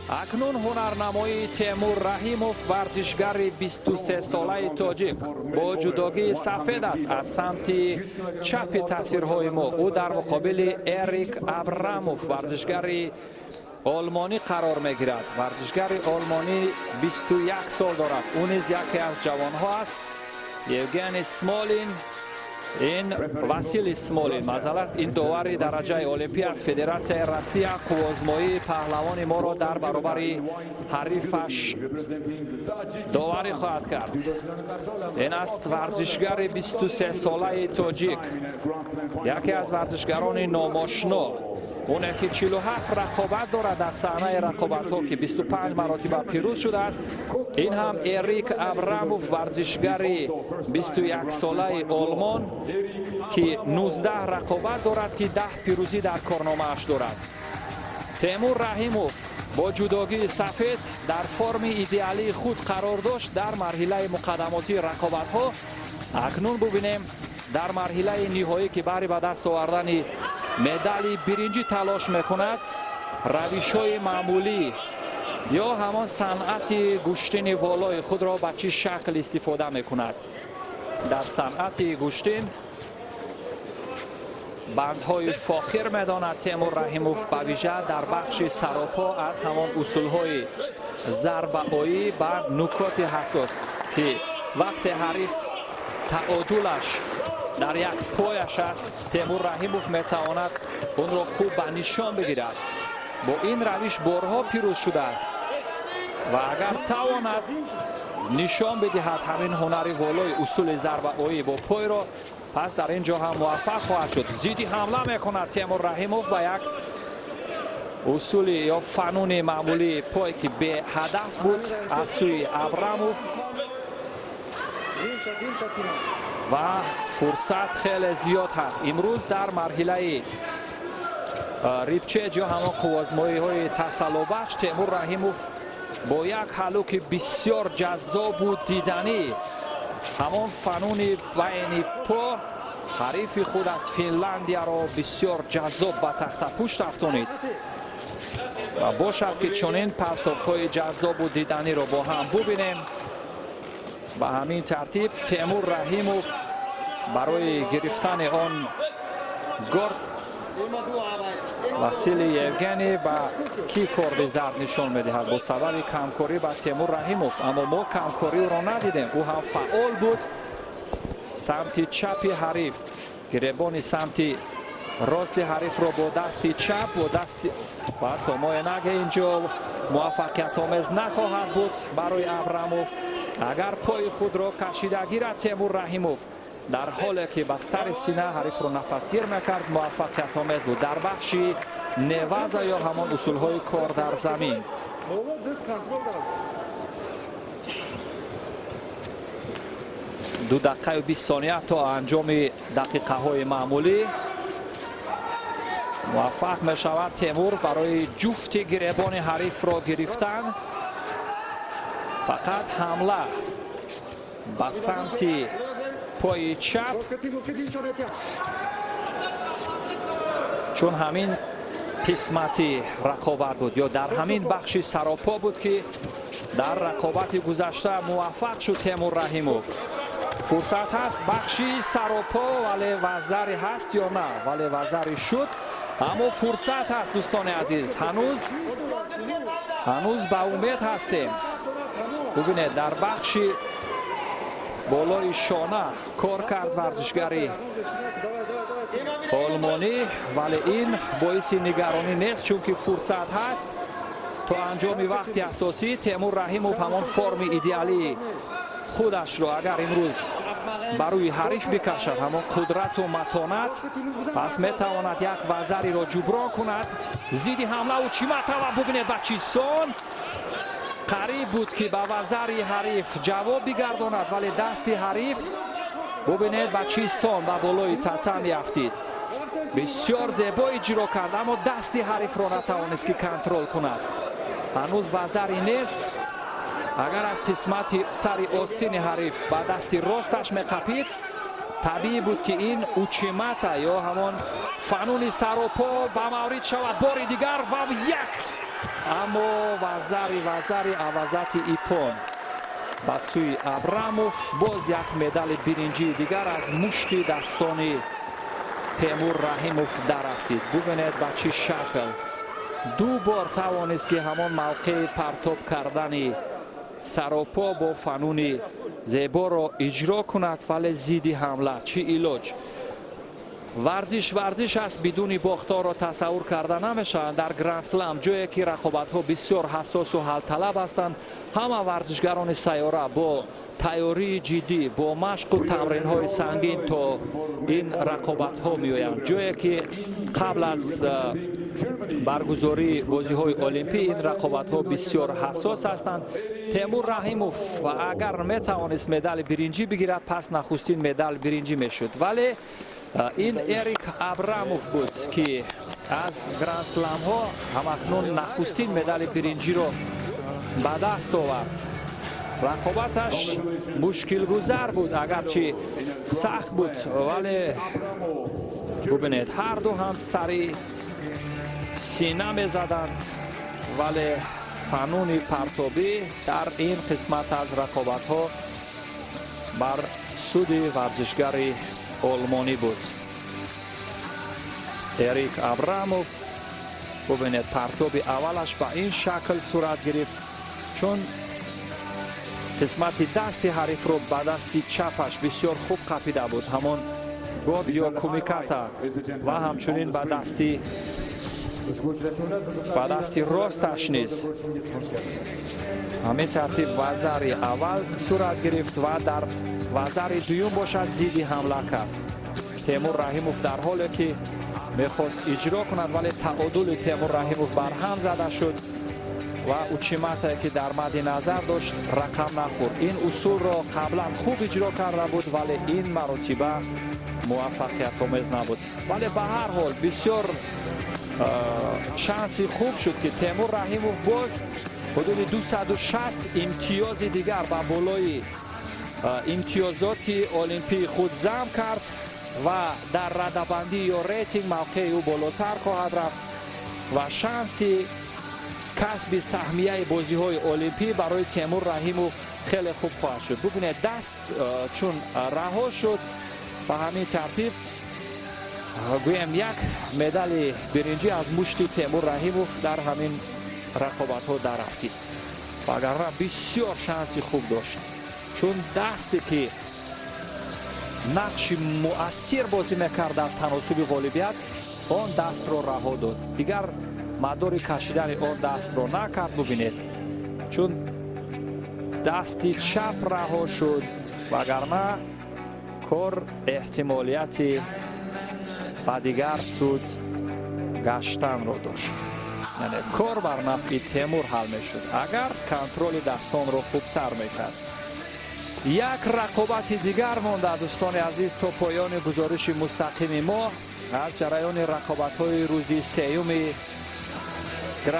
Акнун ҳунарнамоии Темур Раҳимов, варзишгари 23-солаи тоҷик бо ҷудогии сафед аст аз самти чапи тасвирҳои мо. Ӯ дар муқобили Эрик Абрамов, варзишгари олмонӣ қарор мегирад. Варзишгари олмонӣ 21 сол дорад. Ӯ низ яке аз ҷавонҳо аст. Евгений Смолин, ин Василий Смолин, масалан, ин довари дараҷаи олимпӣ аз Федератсияи Россия қуввозмоии паҳлавони моро дар баробари ҳарифаш доварӣ хоҳад кард. Ин аст варзишгари 23-солаи тоҷик, яке аз варзишгарони номошно, оне ки 47 рақобат дорад дар саҳнаи рақобатҳо, ки 25 маротиба пирӯз шудааст. Ин ҳам Эрик Абрамов, варзишгари 21-солаи олмон, ки 19 рақобат дорад, ки 10 пирӯзӣ дар корномааш дорад. Темур Раҳимов бо ҷудогии сафед дар форми идеалии худ қарор дошт дар марҳилаи муқаддамотии рақобатҳо. Акнун бубинем дар марҳилаи ниҳоӣ, ки баҳри ба даст овардани медали биринҷӣ талош мекунад, равишҳои маъмулӣ ё ҳамон санъати гӯштини волои худро ба чӣ шакл истифода мекунад. Дар санъати гӯштин бандҳои фохир медонад Темур Раҳимов, ба вижа дар бахши саропо аз ҳамон усулҳои зарбаоӣ ба нукоти ҳассос, ки вақте ҳариф таодулаш дар як пояш аст, Темур Раҳимов метавонад онро хуб ба нишон бигирад. Бо ин равиш борҳо пирӯз шудааст ва агар тавонад нишон бидиҳад ҳамин ҳунари волои усули зарбаоӣ бо пойро, пас дар ин ҷо ҳам муваффақ хоҳад шуд. Зидди ҳамла мекунад Темур Раҳимов ба як усули ё фануни маъмулии пой, ки беҳадаф буд аз сӯи Абрамов, ва фурсат хеле зиёд ҳаст. Имрӯз дар марҳилаи рипчеҷ ё ҳамон қуввозмоиҳои тасаллобахш Темур Раҳимов бо як ҳалуки бисёр ҷаззобу диданӣ, ҳамон фануни байни по, ҳарифи худ аз Финляндияро бисёр ҷаззоб ба тахтапушт афтонид. Ва бошад, ки чунин партофтҳои ҷаззобу диданиро бо ҳам бубинем. Ба ҳамин тартиб Темур Раҳимов барои гирифтани он горд Василий Евгений ба кӣ корди зард нишон медиҳад бо сабаби камкорӣ ба Темур Раҳимов, аммо мо камкориро надидем. Ӯ ҳам фаъол буд. Самти чапи ҳариф, гиребони самти рости ҳарифро бо дасти чап, бо дасти ва томоенаге инҷо муваффақиятомез нахоҳад буд барои Абрамов. Агар пои худро кашида гирад Темур Раҳимов, дар ҳоле ки ба сари сина ҳарифро нафасгир мекард, муваффақиятомез буд дар бахши неваза ё ҳамон усулҳои кор дар замин. Ду дақиқаю 20 сония то анҷоми дақиқаҳои маъмулӣ. Муваффақ мешавад Темур барои ҷуфти гиребони ҳарифро гирифтан. Фақат ҳамла ба самти пои чап, чун ҳамин қисмати рақобат буд ё дар ҳамин бахши саропо буд, ки дар рақобати гузашта муваффақ шуд Темур Раҳимов. Фурсат ҳаст бахши саропо, вале вазари ҳаст ё на, вале вазари шуд, аммо фурсат ҳаст дӯстони азиз, ҳанӯз ба умед ҳастем. Бубинед, дар бахши болои шона кор кард варзишгари олмонӣ, вале ин боиси нигаронӣ нест, чунки фурсат ҳаст то анҷоми вақти асосӣ. Темур Раҳимов ҳамон форми идеалии худашро агар имрӯз ба рӯи ҳариф бикашад, ҳамон қудрату матонат, пас метавонад як вазариро ҷуброн кунад. Зидди ҳамлаву чиматава, бубинед ба чӣ сон қариб буд, ки ба вазари ҳариф ҷавоб бигардонад, вале дасти ҳариф, бубинед ба чӣ сон ба болои татами афтид. Бисёр зебо иҷро кард, аммо дасти ҳарифро натавонист, ки контрол кунад. Ҳанӯз вазари нест. Агар аз қисмати сари остини ҳариф ба дасти росташ меқапид, табиӣ буд, ки ин учимата ё ҳамон фануни саропо ба маврид шавад бори дигар ва як Аммо вазари авазати иппон ба сӯи Абрамов. Боз як медали биринҷии дигар аз мушти дастони Темур Раҳимов дарафтид. Бубинед, ба чӣ шакл ду бор тавонист, ки ҳамон мавқеи партоб кардани саропо бо фануни зеборо иҷро кунад, вале зидди ҳамла, чӣ илоҷ? Варзиш варзиш аст, бидуни бохторо тасаввур карда намешаванд. Дар грандслам, ҷое ки рақобатҳо бисёр ҳассосу ҳалталаб ҳастанд, ҳама варзишгарони сайёра бо тайёрии ҷиддӣ, бо машқу тамринҳои сангин то ин рақобатҳо меоянд, ҷое ки қабл аз баргузории бозиҳои олимпӣ ин рақобатҳо бисёр ҳассос ҳастанд. Темур Раҳимов агар метавонист медали биринҷӣ бигирад, пас нахустин медал биринҷӣ мешуд, вале ин Эрик Абрамов буд, ки аз грандсламҳо ҳамакнун нахустин медали биринҷиро ба даст овард. Рақобаташ мушкилгузар буд, агарчи сахт буд, вале бубинед, ҳарду ҳам сари сина мезаданд, вале фануни партобӣ дар ин қисмат аз рақобатҳо бар суди варзишгари олмонӣ буд. Эрик Абрамов, бубинед, партоби аввалаш ба ин шакл сурат гирифт, чун қисмати дасти ҳарифро ба дасти чапаш бисёр хуб қапида буд, ҳамон год ё кумиката, ва ҳамчунин ба дасти росташ низ. Ҳамин тартиб вазари аввал сурат гирифт ва дар вазари дуюм бошад, зидди ҳамла кард Темур Раҳимов, дар ҳоле ки мехост иҷро кунад, вале таъодули Темур Раҳимов барҳам зада шуд ва учиматае, ки дар мадди назар дошт, рақам нахӯрд. Ин усулро қаблан хуб иҷро карда буд, вале ин маротиба муваффақиятомез набуд. Вале ба ҳар ҳол бисёр шанси хуб шуд, ки Темур Раҳимов боз ҳудуди 260 имтиёзи дигар ба болои имтиёзоти олимпии худ зам кард ва дар радабандӣ ё рейтинг мавқеи ӯ болотар хоҳад рафт ва шанси касби саҳмияи бозиҳои олимпӣ барои Темур Раҳимов хеле хуб хоҳад шуд. Бубинед, даст чун раҳо шуд, ба ҳамин тартиб гӯем, як медали биринҷӣ аз мушти Темур Раҳимов дар ҳамин рақобатҳо дарафтид, вагарна бисёр шанси хуб дошт, чун дасте, ки нақши муассир бозӣ мекард дар таносуби ғолибият, он дастро раҳо дод, дигар мадори кашидани он дастро накард. Бубинед, чун дасти чап раҳо шуд, вагарна кор эҳтимолияти ба дигар суд гаштанро дошт, яъне кор бар нафъи Темур ҳал мешуд, агар контроли дастонро хубтар мекард. Як рақобати дигар монда, дӯстони азиз, то поёни гузориши мустақими мо аз ҷараёни рақобатҳои рӯзи сеюми